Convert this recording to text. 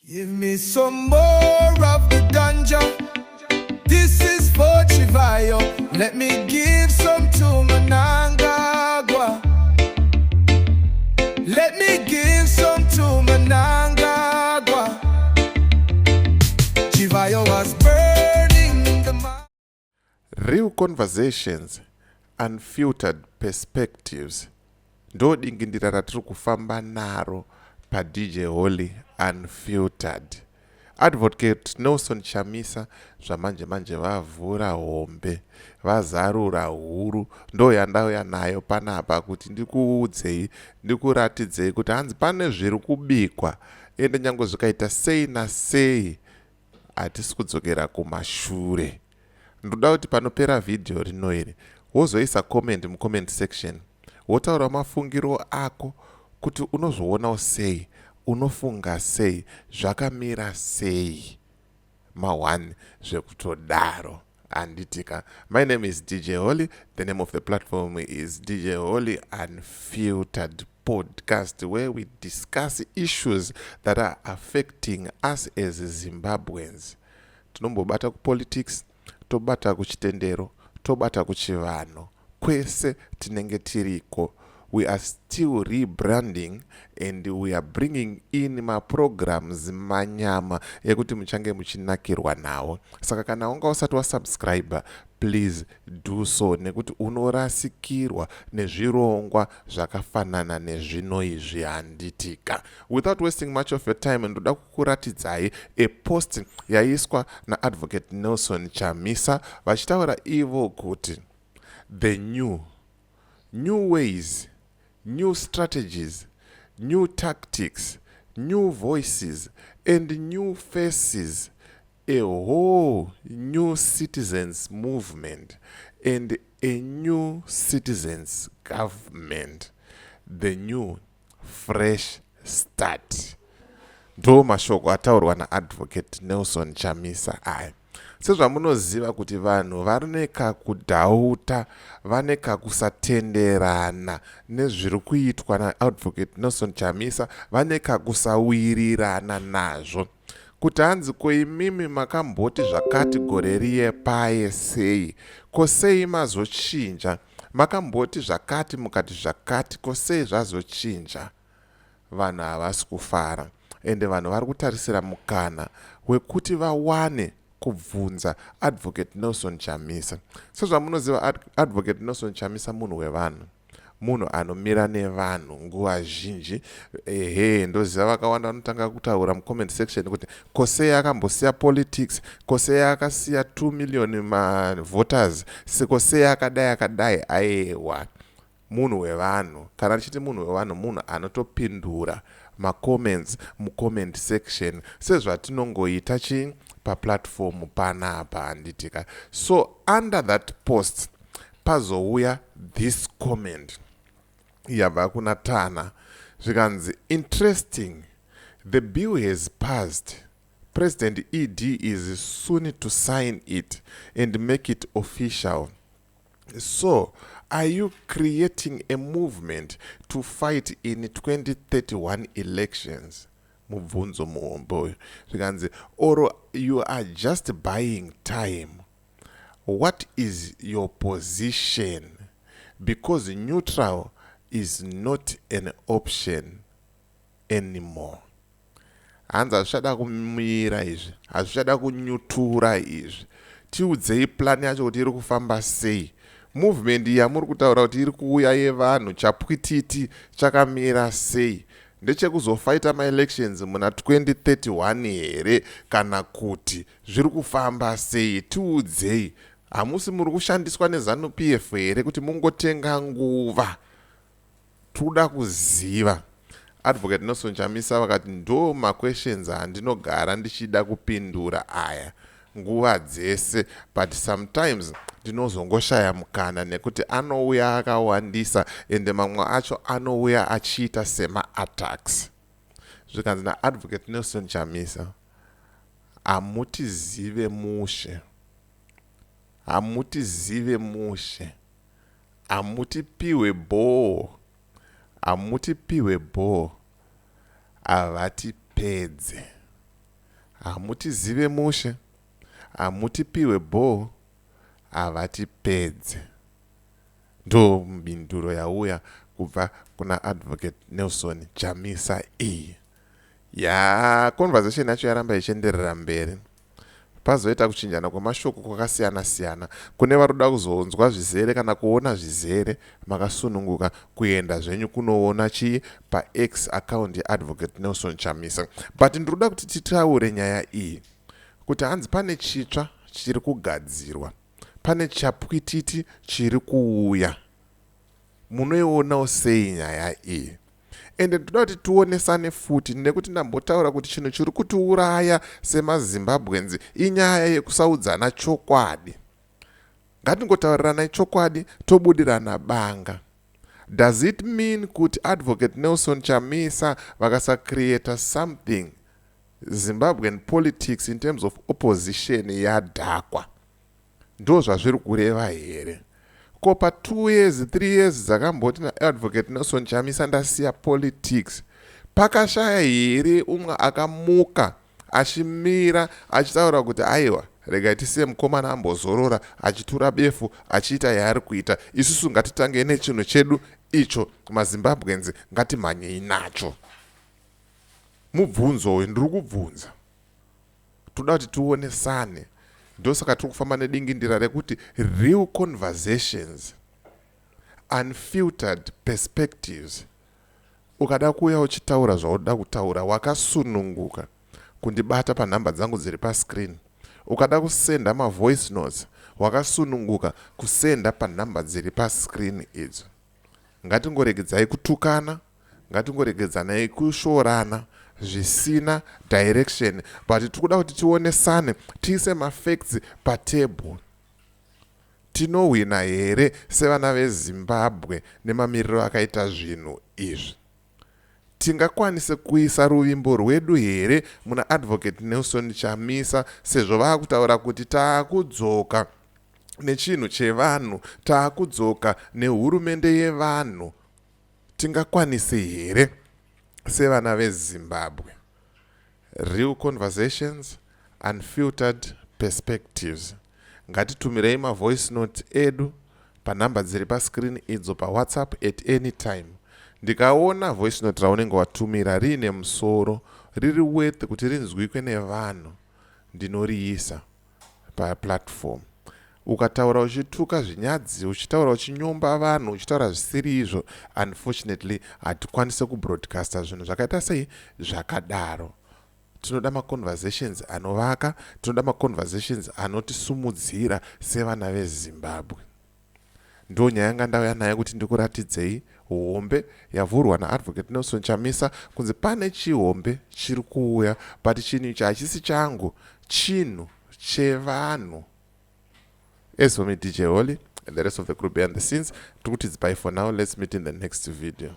Give me some more of the ganja. This is for Chivayo. Let me give some to Mnangagwa. Let me give some to Mnangagwa. Chivayo was burning the Real conversations, unfiltered perspectives, ndo dingindira ratiri kufamba naro paDJ Holly Unfiltered. Advocate Nelson Chamisa zvamanje manje vavhura hombe, vazarura huru. Ndo yandauya nayo panapa kuti ndikuudzei, ndikuratidzei kuti hanzi pane zviri kubikwa, ende nyange zvikaita sei nasei, hatisi kudzokera kumashure. Ndoda kuti panopera vhidhiyo rino iri, wozoisa comment mucomment section, wotaura mafungiro ako kuti unozvionawo sei, unofunga sei, zvakamira sei, ma1 zvekutodaro, handitika? My name is DJ Holly. The name of the platform is DJ Holly Unfiltered Podcast, where we discuss issues that are affecting us as Zimbabweans. Tinombobata kupolitics, tobata kuchitendero, tobata kuchivanhu, kwese tinenge tiriko. We are still rebranding and we are bringing in maprograms manyama ekuti muchange muchinakirwa nawo. Saka kana wanga usati wasubscribe, please do so, nekuti unorasikirwa nezvirongwa zvakafanana nezvino izvi, handitika? Without wasting much of your time, ndoda kukuratidzai apost yaiswa naAdvocate Nelson Chamisa vachitaura ivo kuti the new ways, new strategies, new tactics, new voices and new faces, a whole new citizens movement and a new citizens government, the new fresh start. Ndo mashoko ataurwa naAdvocate Nelson Chamisa aya. Sezvamunoziva kuti vanhu vane kakudhauta, vane kakusatenderana nezviri kuitwa naAdvocate Nelson Chamisa, vane kakusawirirana nazvo kuti hanzi, "Ko imimi makamboti zvakati gore riye paye sei? Ko sei mazochinja? Makamboti zvakati, mukati zvakati, ko sei zvazochinja?" Vanhu havasi kufara, ende vanhu vari kutarisira mukana wekuti vawane kubvunza Advocate Nelson Chamisa. Sezvamunoziva, Advocate Nelson Chamisa munhu wevanhu, munhu anomira nevanhu nguva zhinji. Ehe, ndoziva vakawanda vanotanga kutaura mucomment section kuti kosei akambosiya politics, kosei akasiya 2 million mavoters, kosei akadai akadai. Aiwa, munhu wevanhu. Kana tichiti munhu wevanhu, munhu anotopindura macomments mucomment section sezvatinongoita chi paplatform panapa, handitika? So under that post pazouya this comment yabva kuna Tana, zvikanzi, "Interesting. The bill has passed. President ED is soon to sign it and make it official. So are you creating a movement to fight in 2031 elections?" Mubvunzo muhombe uyu. Zvikanzi, "Or you are just buying time? What is your position? Because neutral is not an option anymore." Hanzi hazvichada kumira izvi, hazvichada kunyutura izvi. Tiudzei plan yacho kuti iri kufamba sei. Movement yamuri kutaura kuti iri kuuya yevanhu, chapwititi chakamira sei? Ndechekuzofaita maelections muna 2031 here, kana kuti zviri kufamba sei? Tiudzei. Hamusi muri kushandiswa neZANU PF here kuti mungotenga nguva? Toda kuziva. Advocate Nelson Chamisa vakati, "Ndo maquestions andinogara ndichida kupindura aya nguva dzese, but sometimes ndinozongoshaya mukana nekuti anouya akawandisa, ende mamwe acho anouya achiita semaattacks." Zvikanzi naAdvocate Nelson Chamisa, "Hamutizive mushe, hamutizive mushe, hamutipiwe bhoo, hamutipiwe bhoo, havatipedze." Hamutizive mushe, hamutipiwe bhoo, havatipedze. Ndo mhinduro yauya kubva kuna Advocate Nelson Chamisa iyi. Ya conversation yacho yaramba ichienderera mberi. Pazoita kuchinjana kwemashoko kwakasiyana siyana. Kune vari kuda kuzonzwa zvizere kana kuona zvizere, makasununguka kuenda zvenyu kunoona chii paX account yaAdvocate Nelson Chamisa. But ndiri kuda kuti titaure nyaya iyi kuti hanzi pane chitsva chiri kugadzirwa, pane chapwititi chiri kuuya. Munoionawo sei nyaya iyi? Ende ndoda kuti tionesane futi nekuti ndambotaura kuti chinhu chiri kutiuraya semaZimbabweans inyaya yekusaudzana chokwadi. Ngatingotauriranai chokwadi tobudirana banga. Does it mean kuti Advocate Nelson Chamisa vakasacreata something, Zimbabwean politics in terms of opposition yadhakwa? Ndo zvazviri kureva here? Ko pa 2 years, 3 years dzakamboti naAdvocate Nelson Chamisa ndasiya politics, pakashaya here umwe akamuka achimira achitaura kuti aiwa, regai tisiye mukomana ambozorora achitura befu achiita yaari kuita, isusu ngatitange nechinhu chedu icho, maZimbabweans ngatimhanyei nacho? Mubvunzo uyu ndiri kubvunza, toda kuti tionesane. Ndosaka tiri kufamba nedingindira rekuti real conversations, unfiltered perspectives. Ukada kuuya uchitaura zvaunoda kutaura, wakasununguka kundibata panhamba dzangu dziri pascreen. Ukada kusenda mavoice notes, wakasununguka kusenda panhamba dziri pascreen idzo. Ngatingoregedzai kutukana, ngatingoregedzanai kushorana zvisina direction, but tiri kuda kuti tionesane, tiise mafacts patable. Tinohwina here sevana veZimbabwe nemamiriro akaita zvinhu izvi? Tingakwanise kuisa ruvimbo rwedu here muna Advocate Nelson Chamisa, sezvo vaakutaura kuti taakudzoka nechinhu chevanhu, taakudzoka nehurumende yevanhu? Tingakwanise here sevana veZimbabwe? Real conversations, unfiltered perspectives. Ngatitumirei mavoice note edu panhamba dziri pascreen idzo paWhatsApp at any time. Ndikaona voice note raunenge watumira riine musoro, riri worth kuti rinzwikwe nevanhu, ndinoriisa paplatform. Ukataura uchituka zvinyadzi, uchitaura uchinyomba vanhu, uchitaura zvisiri izvo, unfortunately hatikwanisi kubroadcasta zvinhu zvakaita sei zvakadaro. Tinoda maconversations anovaka, tinoda maconversations anotisumudzira sevana veZimbabwe. Ndo nyaya yanga ndauya nayo kuti ndikuratidzei hombe yavhurwa naAdvocate Nelson Chamisa, kunzi pane chihombe chiri kuuya, but chinhu ichi hachisi changu, chinhu chevanhu. As for me, DJ Holly, and the rest of the crew behind the scenes, tiri kuti bye for now. Let's meet in the next video.